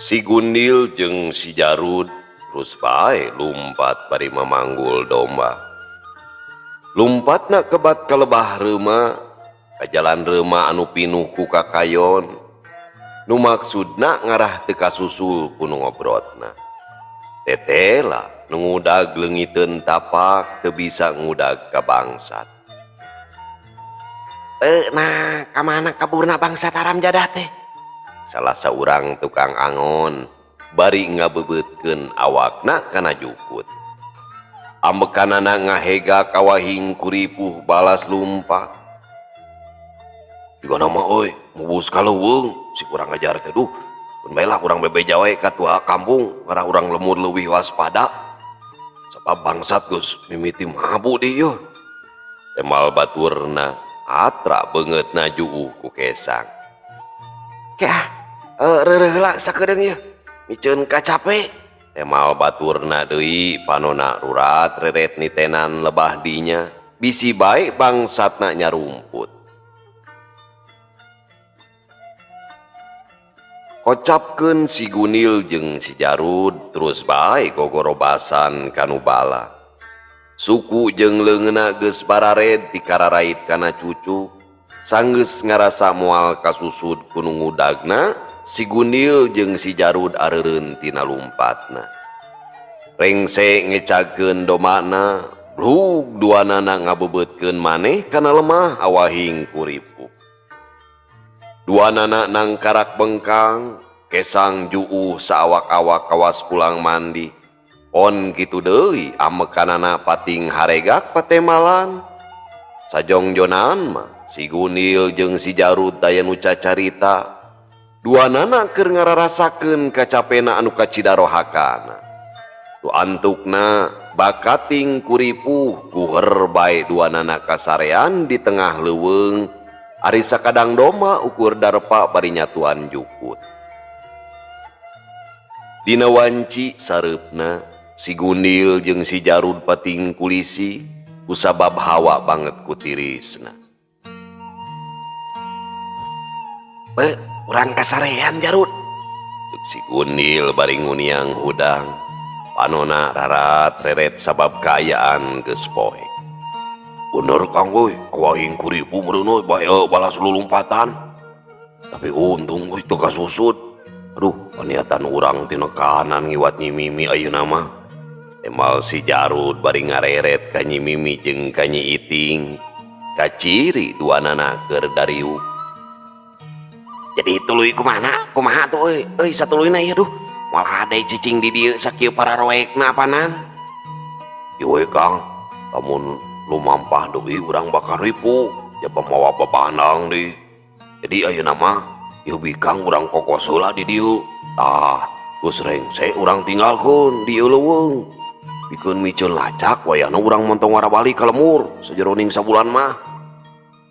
Si Gundil jeung si Jarud terus bae lumpat bari mamanggul domba. Lumpatna kebat ka lebah reuma, ka jalan reuma anu pinuh ku kakayon. Nu maksudna ngarah teu kasusul ku nu ngobrotna. Tetela nu ngudag leungiteun tapak teu bisa ngudag ka bangsat. Nah, ka mana kaburna bangsat haram jadah teh? Salah saurang tukang angon bari ngabeubeutkeun awakna kana jukut. Ambekanana ngahega kawahing kuripuh balas lumpat. Juga nama euy, mubus ka leuweung si kurang ajar teh duh. Keun bae lah urang bebeja we ka tua kampung ngarah urang lemur leuwih waspada. Sabab bangsat geus mimiti mabu di ieu. Temal baturna atra beungeutna juuh ku kesang. Ke ah, reureuh heula sakedeung ieu. Miceun kacape. Temal baturna deui panona rurat reret nitenan lebah dinya. Bisi bae bangsatna nyarumput. Kocapkeun si Gunil jeung si Jarud terus bae gogorobasan kanu bala. Suku jeung leungeunna geus barared tikararait kana cucu. Sanggeus ngarasa moal kasusud ku nu ngudagna, si Gundil jeung si Jarud areureun tina lumpatna. Rengse ngecagkeun domana, blug duanana ngabebeutkeun maneh kana lemah awahing kuripuh. Duanana nangkarak bengkang, kesang juuh saawak-awak kawas pulang mandi. On kitu deui amekanana pating haregak patemalan. Sajongjonan mah si Gundil jeung si Jarud daya nu cacarita. Duanana keur ngararasakeun kacapena anu kacidarohakana. Nu antukna bakating kuripuh guher bae duanana kasarean di tengah leuweung. Ari sakadang domba ukur darpa bari nyatuan jukut. Dina wanci sareupna si Gundil jeung si Jarud pating kulisi kusabab hawa banget ku tirisna. Be, urang kasarean Jarud. Cek si Gundil bari nguniang hudang. Panona rarat reret sabab kaayaan geus poek. Bener Kang euy, awahing kuripu meureun euy bae balas lulumpatan. Tapi untung euy teu kasusud. Aduh, paniatan urang tina kahanan ngiwat Nyi Mimi ayeuna mah. Temal si Jarud bari ngareret ka Nyi Mimi jeung ka Nyi Iting. Kaciri duanana keur dariuk. Jadi tuluy kumana? Kumaha tuh euy? Euy satuluyna ieu duh. Moal hade cicing di dieu sakieu pararoekna apanan. Ieu we Kang, lamun lumampah deui urang bakal ripu, jaba mawa babandang deui. Jadi ayeuna mah ieu bikang urang kokos heula di dieu. Tah, geus rengse urang tinggalkeun di ieu leuweung. Pikeun miceun lacak wayahna urang montong warabalik ka lemur sajeroning sabulan mah.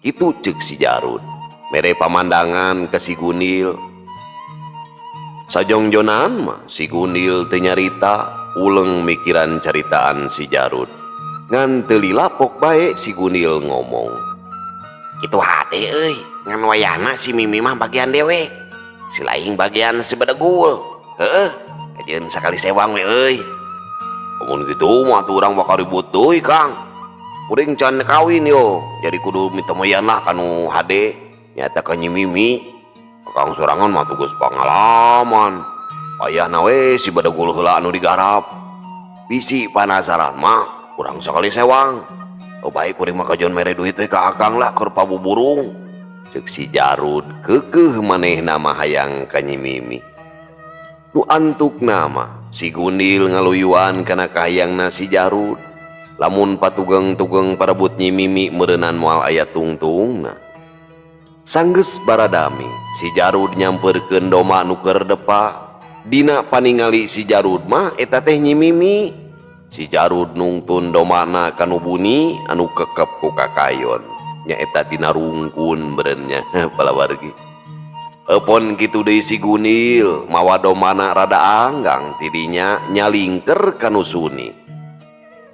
Kitu ceuk si Jarud. Mere pamandangan ke si Gundil. Sajongjonan mah si Gundil teu nyarita, uleng mikiran caritaan si Jarud. Ngan teu lila pok bae si Gundil ngomong. Kitu hade euy, ngan wayahna si Mimi mah bagian dewek. Si laing bagian si Bedegul. Heueuh, kajeun sakali sewang we euy. Lamun kitu mah tuh urang bakal ribut deui Kang. Kuring can kawin yo, jadi kudu mitemeyan lah kanu hade nyata ka Nyi Mimi. Kang sorangan mah tuh geus pangalaman. Payahna we si Bedegul heula anu digarap. Bisi panasaran mah urang sakali sewang. Oh baik kuring mah kajon mere duit we ka Akang lah keur pabuburung. Ceuk si Jarud keukeuh manehna mah hayang ka Nyi Mimi. Nu antukna mah si Gundil ngaluyuan kana kahayangna si Jarud. Lamun patugeng-tugeng parebut Nyi Mimi meureunan moal aya tungtungna. Sanggeus baradami si Jarud nyampeurkeun domba nu keur depa. Dina paningali si Jarud mah eta teh Nyi Mimi. Si Jarud nungtun domana kanu buni anu kekep ku kakayon. Nyaeta dina rungkun berennya palawargi. Epon kitu deui si Gundil mawa domana rada anggang tidinya nyalingker kanu suni.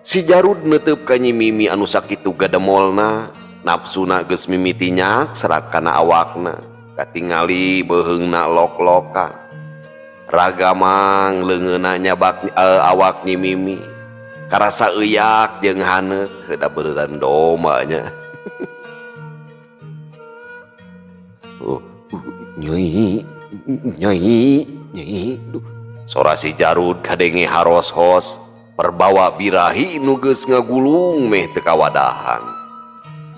Si Jarud netep ka Nyi Mimi anu sakitu gademolna, nafsuna geus mimiti nyak serak kana awakna, katingali beuheungna lok-lokan. Ragamang leungeunna nyabak awak Nyi Mimi. Karasa euyak jeung haneut heuda beureuran domba nya. Oh, nyai, nyai, nyai. Duh. Sora si Jarud kadenge haros-hos perbawa birahi nu geus ngagulung meh teu kawadahan.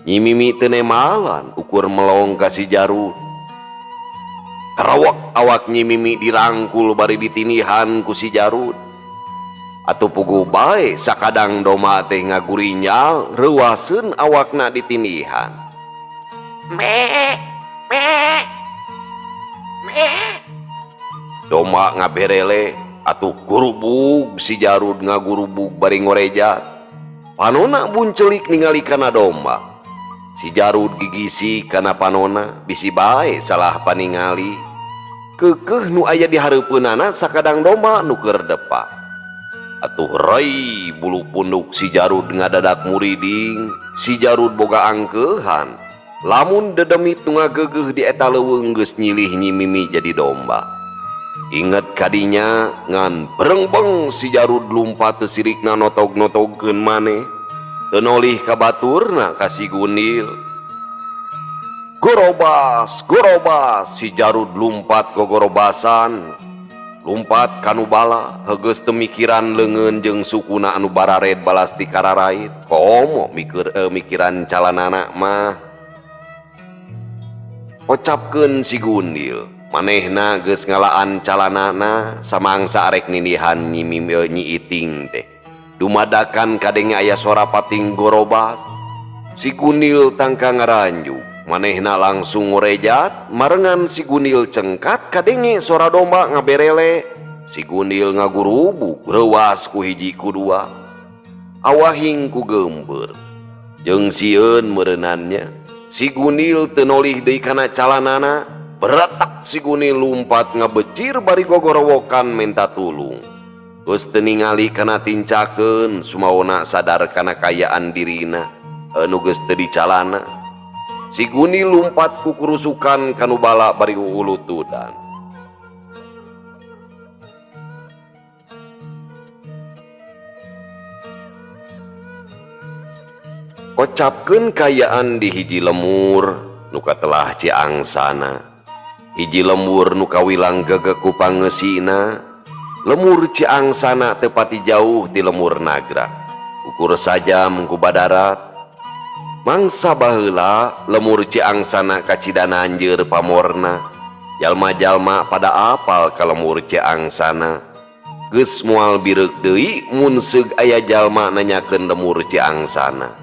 Nyi Mimi teu nemalan ukur melong ka si Jarud. Karawak awak Nyi Mimi dirangkul bari ditinihan ku si Jarud. Atuh puguh bae sakadang domba teh ngagurinyal reuaseun awakna ditinihan. Me, me, me. Domba ngaberele atuh gurubug si Jarud ngagurubug bari ngorejat. Panona buncelik ningali kana domba. Si Jarud gigisi kana panona bisi bae salah paningali. Keukeuh nu aya di hareupeunana sakadang domba nu keur depa. Atuh rai bulu punduk si Jarud ngadadak muriding. Si Jarud boga angkeuhan. Lamun dedemit nu ngageugeuh di eta leuweung geus nyilih Nyi Mimi jadi domba. Inget kadinya ngan berengbeng si Jarud lumpat teu sirikna notog-notogkeun maneh. Teu nolih ka baturna ka si Gundil. Gorobas, gorobas si Jarud lumpat gogorobasan. Lumpat kanu bala heugeus teu mikiran leungeun jeung sukuna anu barared balas dikararait. Komo mikiran calanana mah. Kocapkeun si Gundil. Manehna geus ngalaan calanana samangsa arek nindihan Nyi Mimi, Nyi Iting teh. Dumadakan kadenge aya sora pating gorobas. Si Gundil tangka ngaranjuk. Manehna langsung ngorejat, marengan si Gundil cengkat kadenge sora domba ngaberele. Si Gundil ngagurubuk reuas ku hiji ku dua. Awahing ku geumpeur. Jeung sieun meureunannya. Si Gundil teu nolih deui kana calanana. Beretak si Gundil lumpat ngabecir bari gogorowokan menta tulung. Geus teu ningali kana tincakeun sumaona sadar kana kayaan dirina nu geus teu dicalana. Si Gundil lumpat ku kurusukan kanu bala bari uulutudan. Kocapkeun kayaan di hiji lemur nu katelah Ciangsana. Hiji lemur nu kawilang gegek ku pangeusina. Lemur Ciangsana teu pati jauh ti lemur Nagra. Ukur sajam ku badarat. Mangsa baheula lemur Ciangsana kacida nanjeur pamorna. Jalma-jalma pada apal ka lemur Ciangsana. Geus moal bireuk deui mun seug aya jalma nanyakeun lemur Ciangsana.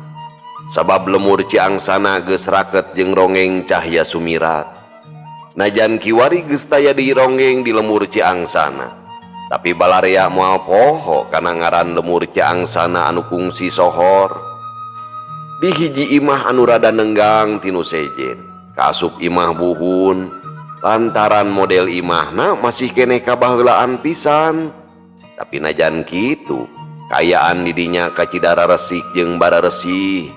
Sabab lemur Ciangsana geus raket jeung ronggeng Cahya Sumirat. Najan kiwari geus taya di ronggeng di lemur Ciangsana. Tapi balarea moal poho kana ngaran lemur Ciangsana anu kungsi sohor. Di hiji imah anu rada nenggang tinu sejen, kaasup imah buhun, lantaran model imahna masih keneh kabaheulaan pisan. Tapi najan kitu, kayaan didinya kacidara resik jeung bararesih.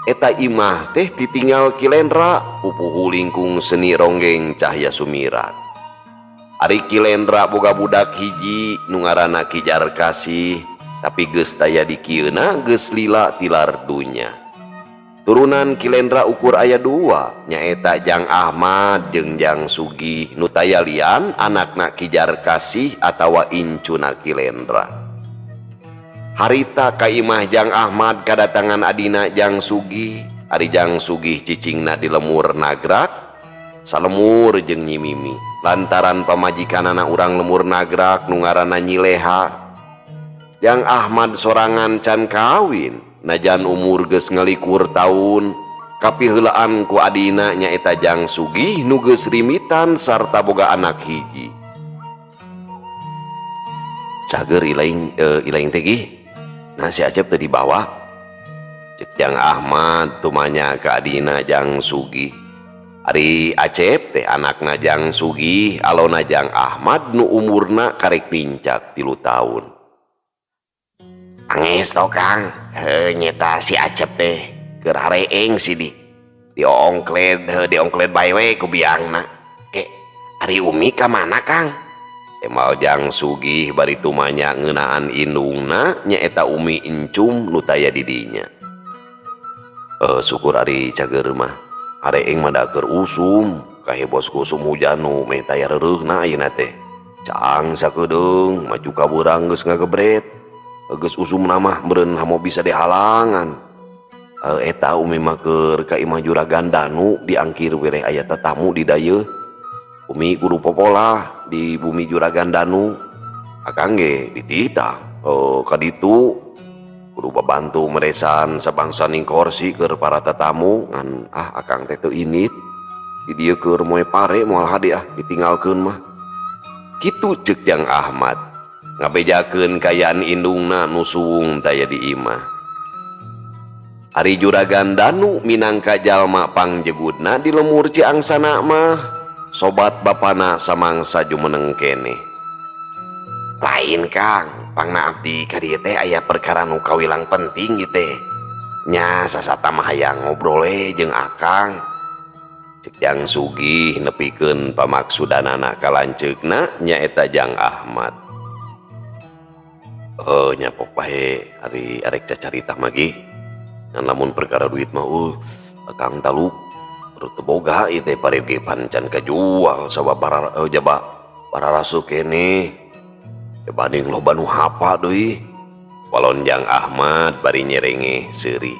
Eta imah teh ditinggal Kilendra pupuhu lingkung seni ronggeng Cahya Sumirat. Ari Kilendra boga budak hiji nu ngaranna Ki Jarkasih, tapi geus taya di kieuna geus lila tilar dunya. Turunan Kilendra ukur aya dua, nyaeta Jang Ahmad jeung Jang Sugih nu taya lian anakna Ki Jarkasih atawa incuna Kilendra. Harita ka imah Jang Ahmad kadatangan adina Jang Sugih. Ari Jang Sugih cicingna di lemur Nagrak, salemur jeung Nyi Mimi. Lantaran pamajikanana urang lemur Nagrak nu ngaranna Nyi Leha. Jang Ahmad sorangan can kawin, najan umur geus ngalikur taun, kapiheulaan ku adina nyaeta Jang Sugih nu geus rimitan sarta boga anak hiji. Cager ilaing teh gih. Nah si Acep teh dibawa. Cek Jang Ahmad tumanya ka adina Jang Sugih. Ari Acep teh anakna Jang Sugih, alona Jang Ahmad nu umurna karek nincak 3 taun. Angis to Kang, heuh nyeta si Acep teh keur hareeng si di. Diongkled, heuh diongkled bae we ku biangna. Ke ari Umi ka mana Kang? Temal Jang Sugih bari tumanya ngeunaan indungna nyaeta Umi Encum nu taya di dinya. Syukur ari cager mah hareeng mah da keur usum kahebos ku usum hujan nu meh taya reureuhna ayeuna teh. Caang sakedeung maju ka beurang geus ngagebret. Geus usumna mah meureun hamo bisa dihalangan. Eta Umi mah keur ka imah Juragan Danu diangkir wireh aya tetamu di dayeuh. Umi kudu popolah di bumi Juragan Danu. Akang ge dititah ka ditu kudu babantu meresan sabangsaning korsi keur para tetamu ngan akang teh teu init. Di dieu keur moe pare moal hade ditinggalkeun mah. Kitu ceuk Jang Ahmad ngabejakeun kayaan indungna nu suwung taya di imah. Ari Juragan Danu minangka jalma pangjegudna di lemur Ciangsana mah sobat bapana samangsa jumeneng keneh. Lain Kang, pangna abdi ka dieu teh aya perkara nu kawilang penting ieu teh. Nya sasata mah hayang ngobrol we jeung Akang. Ceuk Jang Sugih nepikeun pamaksudanana ka lanceukna nyaeta Jang Ahmad. Nya pok bae ari arek cacarita mah ge. Ngan lamun perkara duit mah Akang taluk teu boga ieu teh pare ge pan can kajual sabab jaba bararaseuk keneh. Dibanding loba nu hapa deui. Walon Jang Ahmad bari nyerenge seuri.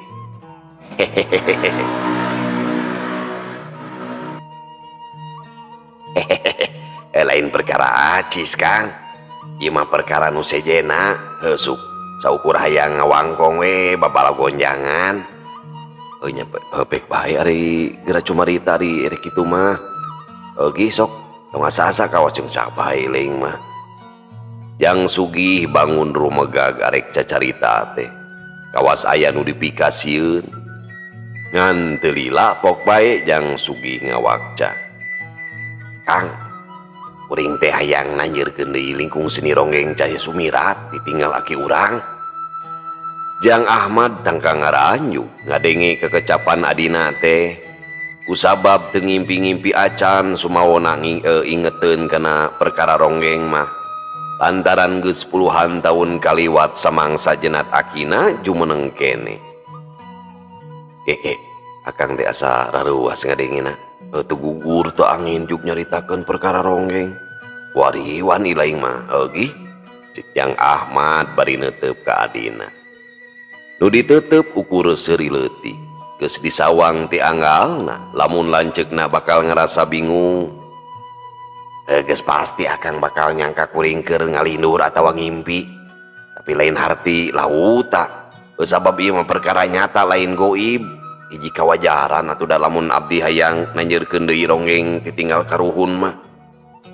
Hehehehe. Hehehehe. Lain perkara acis Kang. Ieu mah perkara nu sejena heusuk saukur hayang ngawangkong we babala gonjangan. Nya pek bae ari geura cumarita ari erek kitu mah. Gih sok tong asa-asa kawas jeung sabae leuing mah. Jang Sugih bangun rumegag arek cacarita teh. Kawas aya nu dipikasieun. Ngan teu lila pok bae Jang Sugih ngawakca. Kang, kuring teh hayang nanjeurkeun deui lingkung seni ronggeng Cahya Sumirat ditinggal aki urang. Jang Ahmad tangka ngaranjuk ngadenge kekecapan adina teh. Kusabab teu ngimpi-ngimpi acan sumawona ingeteun kana perkara ronggeng mah. Lantaran geus puluhan tahun kaliwat samangsa jenat akina jumeneng kene. Keke, akang teh asa rareuas ngadengena. Teu gugur teu angin juk nyaritakeun perkara ronggeng. Wariwan ilaing mah gih. Ceuk Jang Ahmad bari neuteup ka adina. Nu diteuteub ukur seuri leutik. Geus disawang ti anggalna lamun lanceukna bakal ngarasa bingung. Geus pasti akang bakal nyangka kuring keur ngalindur atawa ngimpi. Tapi lain harti lauta. Sabab ieu mah perkara nyata lain goib. Hiji kawajaran atuh da lamun abdi hayang nanjeurkeun deui ronggeng titinggal karuhun mah.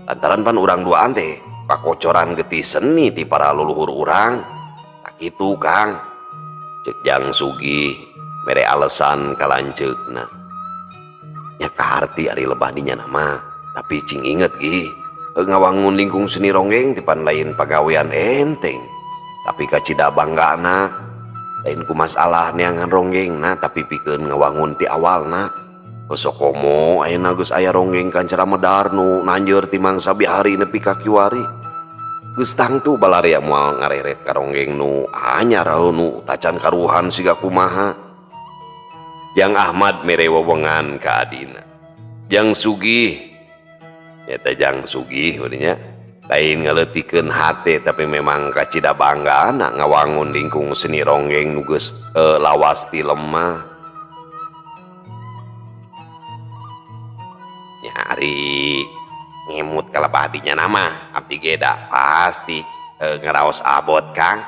Lantaran pan urang duaan teh pakocoran getih seni ti para leluhur urang. Tak kitu Kang. Ceuk Jang Sugih mere alesan ka lanceukna. Nya kaharti ari lebah dinya mah. Tapi cing inget gih, ngawangun lingkung seni ronggeng tipan lain pagawean enteng. Tapi kacida banggana, lain ku masalah neangan ronggengna, tapi pikeun ngawangun ti awalna. Sokomo ayeuna geus aya ronggeng kancara medar nu nanjeur ti mangsa bihari nepi ka kiwari. Geus tangtu balaria moal ngareret ka ronggeng nu anyar nu tacan karuhan siga kumaha. Jang Ahmad mere wewengan ka adina. Jang Sugih eta Jang Sugih nya lain ngaleutikeun hate tapi memang kacida banggana ngawangun lingkung seni ronggeng nu geus lawas ti lemah. Nya ari ngemut kalebah dinya nama abdi ge da pasti ngaraos abot Kang.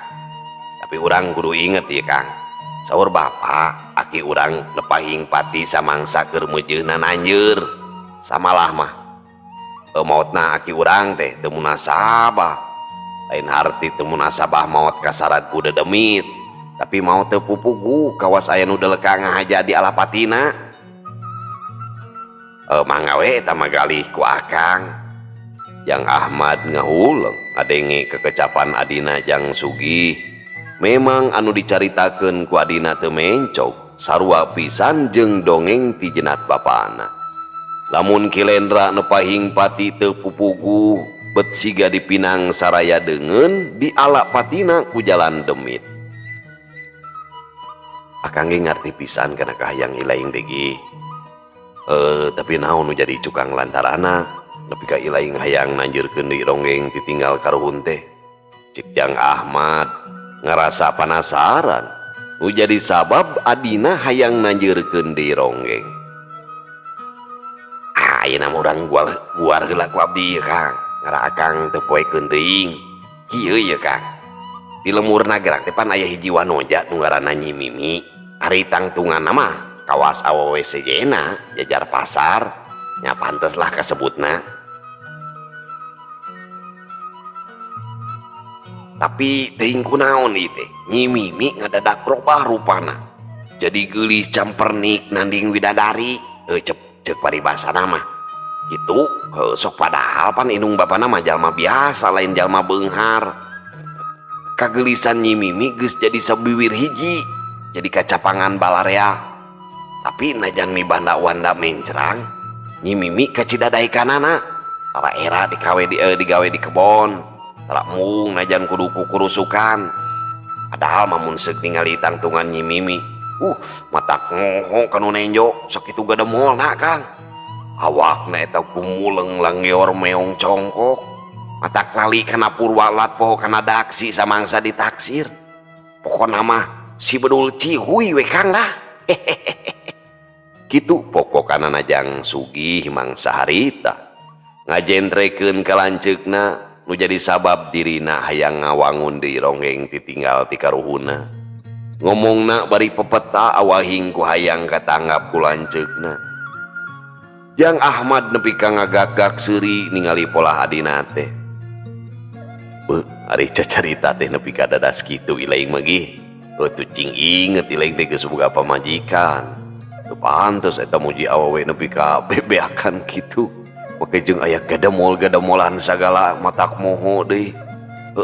Tapi urang kudu inget ieu Kang. Saur bapa aki urang nepahing pati samangsa keur meujeuna nanjeur. Samalah mah maotna aki urang teh teu munasabah. Lain harti teu munasabah maot kasarat ku dedemit, tapi maot teu pupugu kawas aya nu deleka ngahaja di alapatina. Mangga we eta mah galih ku Akang. Jang Ahmad ngahuleng ngadenge kekecapan adina Jang Sugih. Memang anu dicaritakeun ku adina teu mencok, sarua pisan jeung dongeng ti jenat bapana. Lamun Kilendra nepahing pati teu pupugu, Bet siga dipinang saraya deungeun diala patina ku jalan demit. Akang ge ngarti pisan kana kahayang Ilaing teh ge. Tapi naon nu jadi cukang lantarana nepi ka Ilaing hayang nanjeurkeun deui ronggeng titinggal karuhun teh. Cek Jang Ahmad ngarasa panasaran nu jadi sabab adina hayang nanjeurkeun deui ronggeng. Ah, ayeuna mah urang guar heula ku abdi ieu Kang. Ngara akang teu poekeun teuing. Kieu ieu Kang. Di lemur Nagrak teh pan aya hiji wanoja nu ngaranna Nyi Mimi. Ari tangtunganna mah kawas awewe sejena jajar pasar nya pantes lah kasebutna. Tapi teuing kunaon ieu teh Nyi Mimi ngadadak robah rupana. Jadi geulis campernik nanding widadari. Cek paribasana mah. Gitu, sok padahal pan indung bapana mah jalma biasa lain jalma beunghar. Kageulisan Nyi Mimi geus jadi sabiwir hiji, jadi kacapangan balarea. Tapi najan mibanda wanda mencrang, Nyi Mimi kacidadaikanana. Tara era dikawe di digawe di kebon, tara mung najan kudu kukurusukan. Padahal mah mun seuk ningali tangtungan Nyi Mimi, mata ngoho kanu nenjo sakitu gademolna Kang. Awakna eta kumuleng langgeor meong congkok. Matak lali kana purwalat poho kana daksi samangsa ditaksir. Pokona mah si bedul cihuy we Kang lah. Kitu pokokana Jang Sugih mangsa harita. Ngajentrekeun ka lanceukna nu jadi sabab dirina hayang ngawangun deui ronggeng titinggal ti karuhunna. Ngomongna bari pepeta awahing ku hayang katanggap ku lanceukna. Jang Ahmad nepi ka ngagak-gak seuri ningali pola adina teh. Beuh, ari cacarita teh nepi ka dadas kitu Ilaing mah gih. Tuh cing inget Ilaing teh geus boga pamajikan. Teu pantes eta muji awewe nepi ka bebeakan kitu. Make jeung aya gademol-gademolan sagala matak moho deui.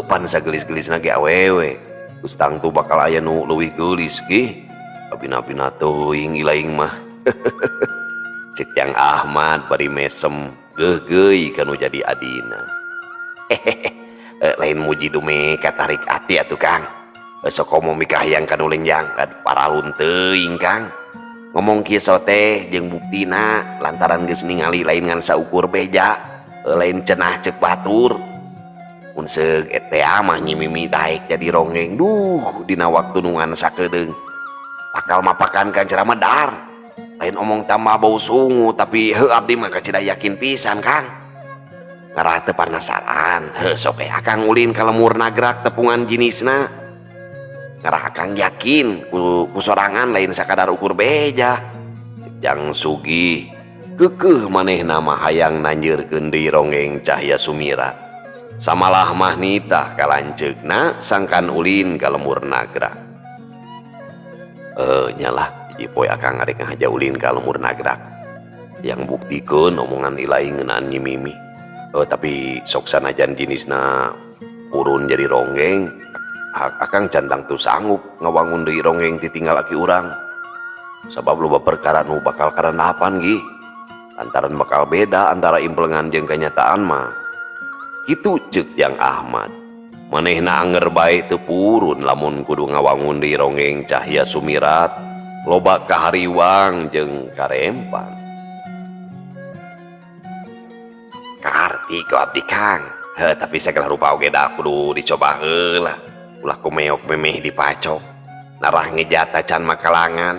Pan sagelis-gelisna ge awewe. Geus tangtu bakal aya nu leuwih geulis gih. Kabina-bina teuing Ilaing mah. Cek Jang Ahmad bari mesem geugeuy kanu jadi adina. Lain muji dume katarik ati atuh Kang. Sok komo mikahayang kanu lenjang paralun teuing Kang. Ngomong kieu sote jeung buktina lantaran geus ningali lain ngan saukur beja, lain cenah ceuk batur. Mun seug eta mah Nyi Mimi daek jadi ronggeng duh dina waktu nu ngan sakedeung. Bakal mapakan kan ceramah dar. Lain omong tambah bau sungu tapi heuh abdi mah kacida yakin pisan Kang. Ngarah teu panasaran, heuh sok we akang ulin ka lemur Nagrak tepungan jinisna. Ngarah akang yakin ku sorangan lain sakadar ukur beja. Cek Jang Sugih keukeuh manehna mah hayang nanjeurkeun deui ronggeng Cahya Sumirat. Samalah mah nitah ka lanceukna sangkan ulin ka lemur Nagrak. Nyalah hiji poe akang arek ngahaja ulin ka lemur Nagrak. Yang buktikeun omongan Ilaing ngeunaan Nyi Mimi. Tapi sok sanajan jinisna purun jadi ronggeng, akang can tangtu sanggup ngawangun deui ronggeng titinggal aki urang. Sabab loba perkara nu bakal karandapan gih. Lantaran bakal beda antara implengan jeung kenyataan mah. Kitu ceuk Jang Ahmad. Manehna anger bae teu purun lamun kudu ngawangun deui ronggeng Cahya Sumirat. Loba kahariwang jeung karempan. Kaharti ku abdi Kang. Heuh, tapi sagala rupa oge da kudu dicoba heula. Ulah kumeok memeh dipacok. Narah ngejat tacan makalangan.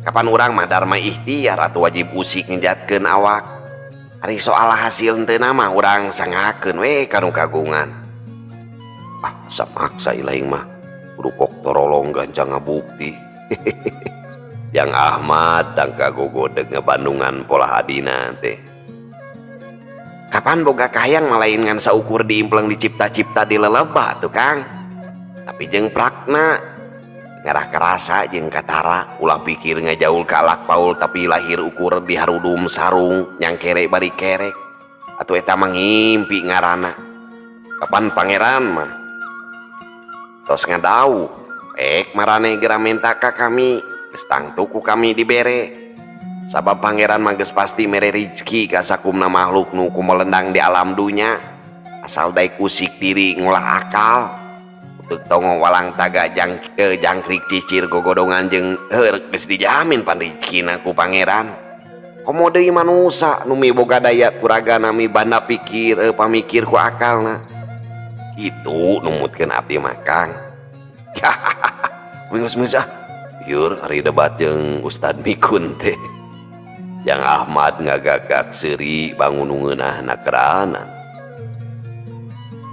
Kapan urang mah dharma ikhtiar atau wajib usik ngejatkeun awak. Ari soal hasil henteu mah urang sangakeun we kanu kagungan. Ah, asa maksa Ilaing mah. Kudu pok torolong gancang ngabukti. Jang Ahmad tangka gogodeg ngebandungan pola adina teh. Kapan boga kahayang mah lain ngan saukur diimpleng dicipta-cipta di lelebah tuh Kang. Tapi jeung prakna ngarah karasa jeung katara ulah pikir ngajaul ka alak paul tapi lahir ukur di harudum sarung nyangkere bari kerek. Atuh eta mah ngimpi ngaranna. Kapan pangeran mah tos ngadau ek marane geura menta ka kami geus tangtu ku kami dibere. Sabab pangeran mah geus pasti mere rizki ka sakumna makhluk nu kumelendang di alam dunya. Asal daek usik diri ngolah akal. Uteuk tongo walang taga jangkrik cicir gogodongan jeung heur geus dijamin panrejekina ku pangeran. Komo deui manusa nu miboga daya kuragana mibanda pikir pamikir ku akalna. Kitu numutkeun abdi mah Kang. Geus ah. Yur ari debat jeung Ustad Mikun teh. Jang Ahmad ngagagak seuri bangun ngeunahna keranan.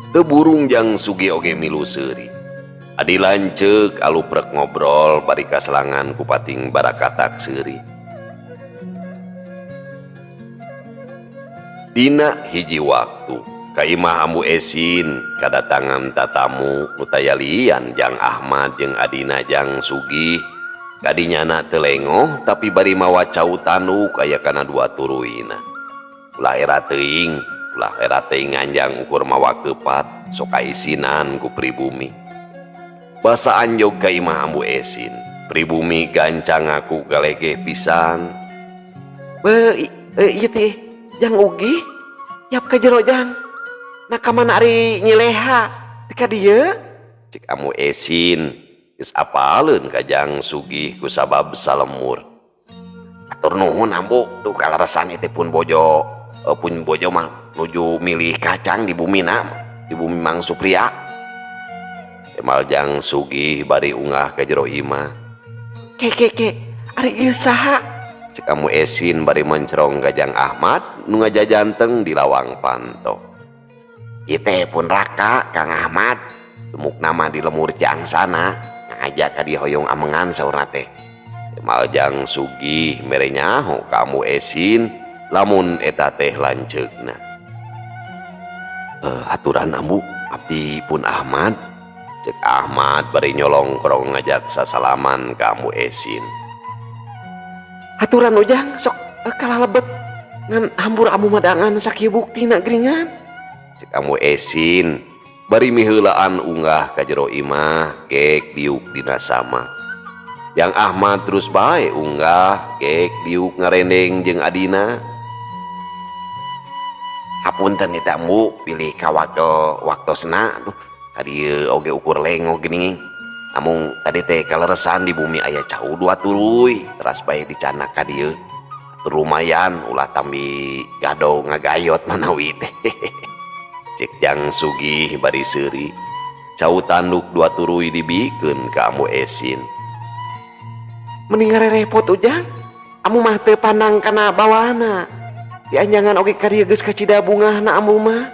Teu burung Jang Sugih oge milu seuri. Adi lanceuk aluprek ngobrol bari kaselangan ku pating barakatak seuri. Dina hiji waktu ka imah Ambu Esin kadatangan tatamu nu taya lian Jang Ahmad jeung adina Jang Sugih. Kadinyana teu lengoh tapi bari mawa cau tanduk aya kana dua turuyna. Ulah era teuing, ulah era teuing nganjang ukur mawa keupat sok kaisinan ku pribumi. Basa anjog ka imah Ambu Esin, pribumi gancang ngaku galegeh pisan. Be, ieu teh Jang Ugi, yap ka jero Jang. Nah ka mana ari nyileha teh ka dieu? Cek Ambu Esin. Geus apaleun ka Jang Sugih ku sabab salemur. Atur nuhun Ambu, duh kalaresan ieu teh pun bojo mah nuju milih kacang di bumina, di bumi Mang Supria. Emal Jang Sugih bari ungah ka jero imah. Ke ke ke, ari ieu saha? Cek Ambu Esin bari mencrong ka Jang Ahmad nu ngajajanteng di lawang panto. Ieu teh pun raka Kang Ahmad, tumuk nama di lemur Ciangsana. Ngajak ka dieu hoyong amengan saurna teh. Emal Jang Sugih mere nyaho ka Ambu Esin lamun eta teh lanceukna. Aturan Ambu, abdi pun Ahmad. Cek Ahmad bari nyolongkrong ngajak sasalaman ka Ambu Esin. Aturan Ujang sok kalah lebet ngan hambur Ambu madangan sakieu buktina geringan. Cek Ambu Esin bari miheulaan unggah ka jero imah gek diuk dina sama. Yang Ahmad terus bae unggah gek diuk ngarendeng jeung adina. Hapunten ieu teh Ambu pilih kawagel waktosna aduh ka dieu oge ukur lengo geuning. Namung tadi teh kaleresan di bumi aya cau dua turuy teras bae dicanak ka dieu. Atur lumayan ulah tambi gado ngagayot manawi teh. Cek Jang Sugih bari seuri. Cau tanduk dua turuy dibikeun ka Ambu Esin. Mending ngarerepot Ujang. Ambu mah teu pandang kana bawana. Dianjangan oge ka dieu geus kacida bungahna Ambu mah.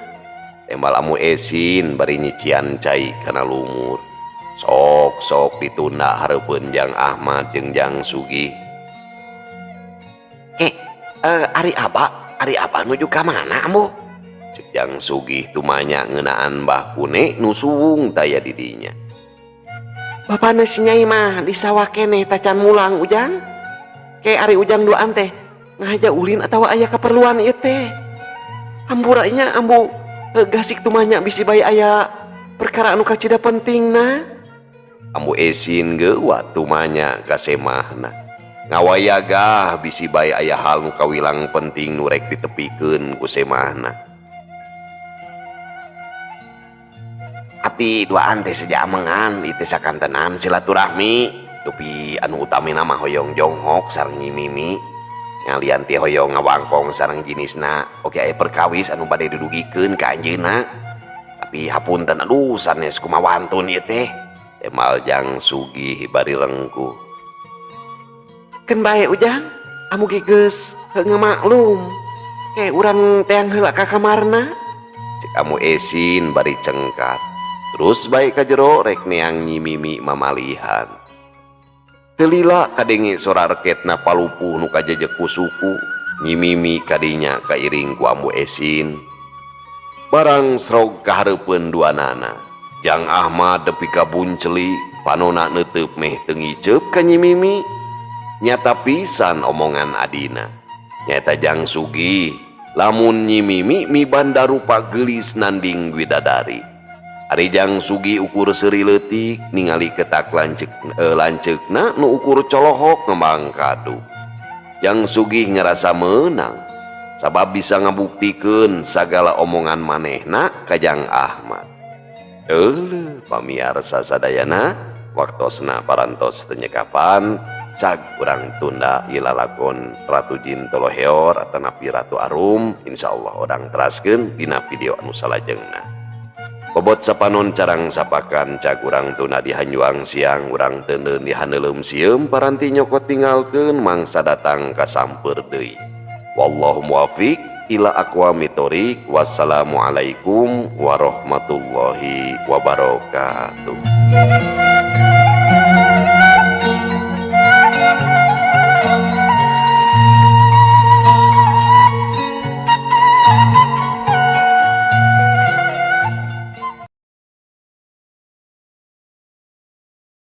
Tembal Ambu Esin bari nyician cai kana lumur. Sok-sok ditunda hareupeun Jang Ahmad jeung Jang Sugih. Ke, ari abah nuju ka mana Ambu? Cek Jang Sugih tumanya ngeunaan Mbah Kune nu suwung taya di dinya. Bapana si Nyai mah di sawah keneh tacan mulang Ujang. Ke ari Ujang duaan teh ngahaja ulin atawa aya kaperluan ieu teh. Hampura nya Ambu gasik tumanya bisi bae aya perkara anu kacida pentingna. Ambu Esin geuwat tumanya ka semahna. Ngawayagah bisi bae aya hal nu kawilang penting nu rek ditepikeun ku semahna. Abdi duaan teh seja amengan ieu teh sakantenan silaturahmi dupi anu utamina mah hoyong jonghok sareng Nyi Mimi. Ngalian teh hoyong ngawangkong sareng jinisna oge aya perkawis anu bade didugikeun ka anjeunna. Tapi hapunten aduh sanes kumaha wantun ieu teh. Emal Jang Sugih bari rengkuh. Keun bae Ujang, amu ge geus ngamaklum. Ke urang teang heula ka kamarna. Cek Ambu Esin bari cengkat. Terus bae ka jero rek neang Nyi Mimi mamalihan. Teu lila kadenge sora reketna palupuh nu kajejek ku suku. Nyi Mimi kadinya kairing ku Ambu Esin. Barang srog kahareupeun duanana. Jang Ahmad nepi ka bunceli, panona neuteub meh teu ngiceup ka Nyi Mimi. Nyata pisan omongan adina. Nyaeta Jang Sugih lamun Nyi Mimi mibanda rupa geulis nanding widadari. Ari Jang Sugih ukur seuri leutik ningali ketak lanceukna nu ukur colohok ngembang kadu. Jang Sugih ngarasa meunang. Sabab bisa ngabuktikeun sagala omongan manehna ka Jang Ahmad. Euleuh, pamiarsa sadayana, waktosna parantos teu nyekapan. Cag urang tunda ieu lalakon Ratu Jin Toloheor atanapi Ratu Arum. Insyaallah urang teraskeun dina video anu salajengna. Bobot sapanon carang sapakan, cag urang tunda di hanjuang siang, urang teuneun di haneuleum sieum, paranti nyokot tinggalkeun mangsa datang kasamper deui. Wallahu muwafiq ila aqwamit thoriq. Wassalamualaikum warahmatullahi wabarakatuh.